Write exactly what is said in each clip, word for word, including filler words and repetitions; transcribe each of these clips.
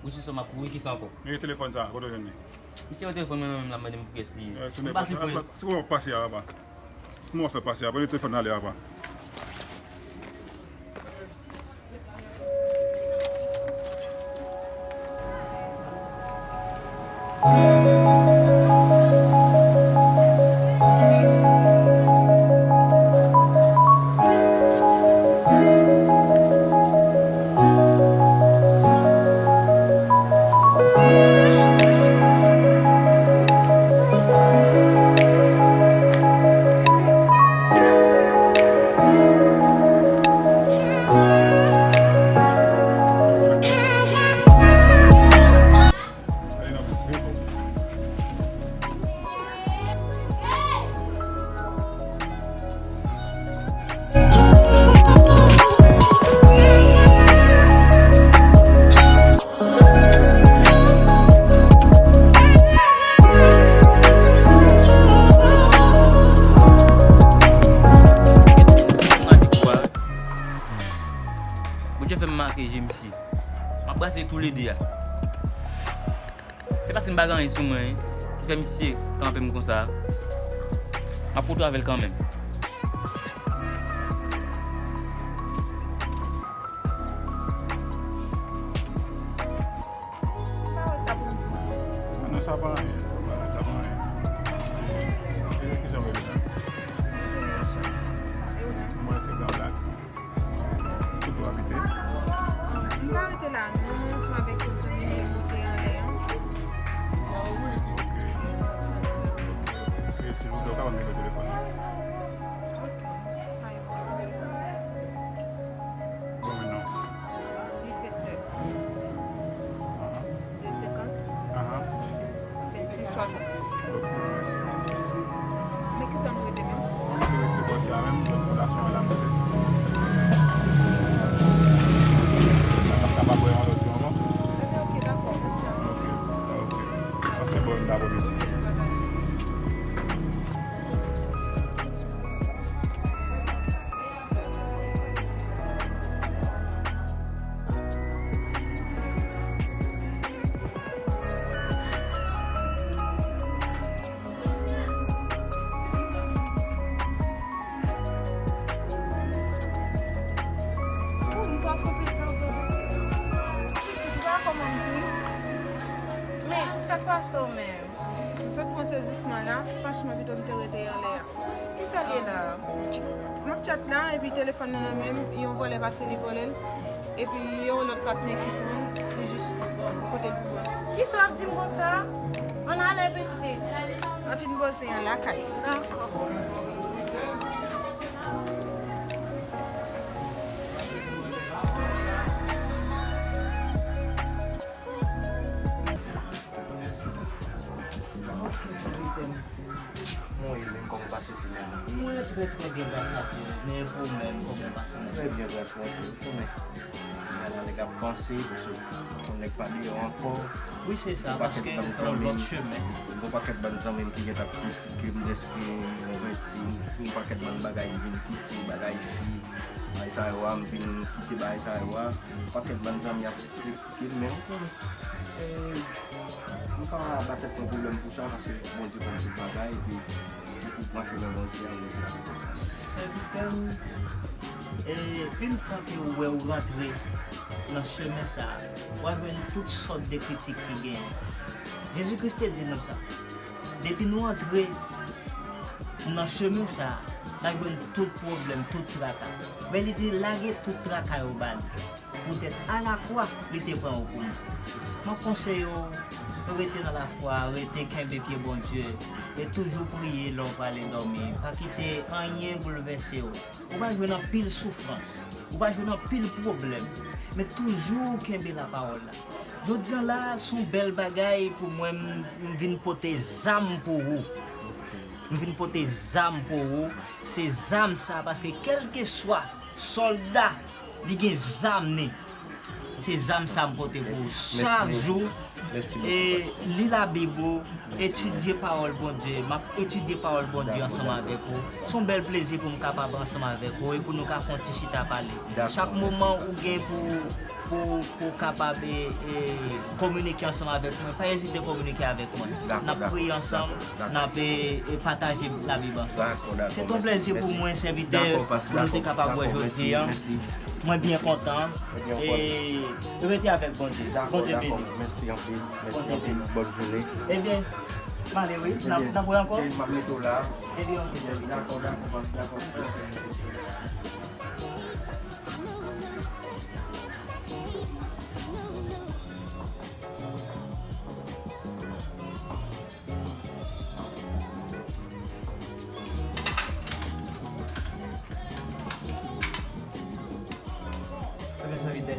Ou di sa m ap kouri, kisa ankò? Men telefòn sa, kote w jwenn li? Misye yon telefòn mwen nan men m la, mande m pou kiyès li ye. Eh, tounen pase pou li. Se kòman w ap pase a, apa? Kòman w ap fè pase a? Pran telefòn nan ale a, apa? Bondye fè m make je misye. M ap brase toulede a. Se paske m pa gen anyen sou mwen ki fè misye kanpe m konsa. M ap kontwole avè l kanmenm. M pa wè sa pou m di. Non, sa pa anyen. Sa pa anyen. E, e, kijan w rele sa? Mwen se Richard. E ou menm? Mwen se Gran Blak. Kote w abite? M pa rete la, non. Mwen ansanm avèk tout zanmi m ki monte anlè an. Ok. Ok, silvouplè, ou ka ban m nimewo telefòn nan? Ok, pa gen pwoblèm. Bon, men non. Uit vennèf. Aha. De senkant. Aha. Vennsenk swasant. Ok, mèsi. Men kisa nou rete menm? Mwen se rete bò sa menm, zòn fondasyon an la m rete. Mwen pa kapab wè yon lòt jou ankò. Ebyen, ok, dakò, mèsi anpil. Ok, ok. Pase bòn aprèmidi. Bye bye. Men, sa k pase w menm? M sot pran sezisman la, franchman, pito m te rete anlè a. Kisa l ye la? M ap tchat la, epi telefòn nan nan men m, yon vòlè pase li vòlè l, epi yon lòt patnè ki pran l, li jis pote l pou mwen. Kisa w ap di m konsa? Ann ale, pitit. Ann fin poze an lakay. Dakò. Mwen menm, kòman w pase semèn nan? Mwen trè, trè byen gras a Dye. Men pou ou menm, kòman w pase? Trè byen gras Bondye, ou konnen. Mwen la nèg ap panse, paske yon nèg pa deyò ankò. Wi, se sa, paske m fè yon lòt chemen. Yon pakèt bann zanmi m ki gentan ap kritike m dèske m konvèti, yon pakèt bann bagay m vin kite, bagay fi, bagay sa yo a, m vin kite bagay sa yo a. Yon pakèt bann zanmi ap kritike m, men ou konnen. Eh, m pa ba tèt mwen pwoblèm pou sa, paske Bondye konn tout bagay, epi ou pou pran chemen Bondye a, ou rete la. Sèvitè m, e, yon fwa ke ou wè ou rantre nan chemen sa a, w a jwenn tout sòt de kritik ki genyen. Jezi Kris te di nou sa. Depi nou antre nan chemen sa a, n a jwenn tout pwoblèm, tout traka. Men li di, lage tout traka yo ba li. Poutèt alakwa, li te pran ou pou nou. M ap konseye w, rete nan lafwa, rete kenbe pye Bondye, e toujou priye lè w prale dòmi. Pa kite anyen boulvèse w. Ou va jwenn anpil soufrans, ou va jwenn anpil pwoblèm, men toujou kenbe lapawòl la. Jodi a la, se yon bèl bagay pou mwen, m, m vin pote zam pou ou. M vin pote zam pou ou. Se zam sa, paske kèlkeswa sòlda, li gen zam li. Se zam sa m pote pou ou chak jou. E li Labib ou, etidye pawòl Bondye. M ap etidye pawòl Bondye ansanm avèk ou. Se yon bèl plezi pou m kapab ansanm avèk ou e pou nou ka fè yon ti chita pale. Chak moman ou gen pou pou, pou w kapab e, e, kominike ansanm avèk mwen, pa ezite kominike avèk mwen. Dakò, dakò, dakò. N ap priye ansanm, n ap e, e, pataje Labib ansanm. Dakò, dakò. Se yon plèzi pou mwen, sèvitè, pou nou te kapab wè jodi a. Mwen byen kontan. E rete avèk Bondye. Bondye beni. Mèsi anpil. Mèsi anpil. Bòn jounen. Ebyen, m ale wi. N ap, n ap wè ankò. M ap mete w la. Ebyen, ok, sèvitè. Dakò, dakò, pas, dakò. Ebyen, sèvitè.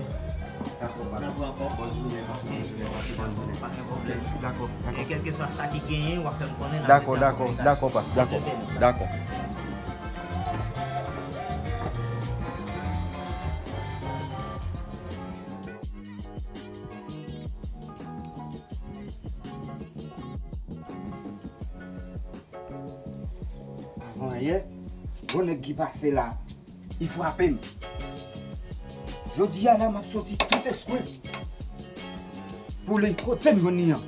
Dakò, pas. N ap wè ankò. Bòn jounen, pas. Bòn jounen, pas. Bòn jounen. Pa gen pwoblèm. Dakò, dakò. E kèlkeswa sa ki genyen, w ap fè m konnen, n ap mete an kominikasyon. Dakò, dakò, dakò, pas. Dakò. Bondye beni w. Dakò. Avan yè, gon nèg ki pase la, li frape m. Jodi a la, m ap soti tout espre pou li kote m jwenn li an.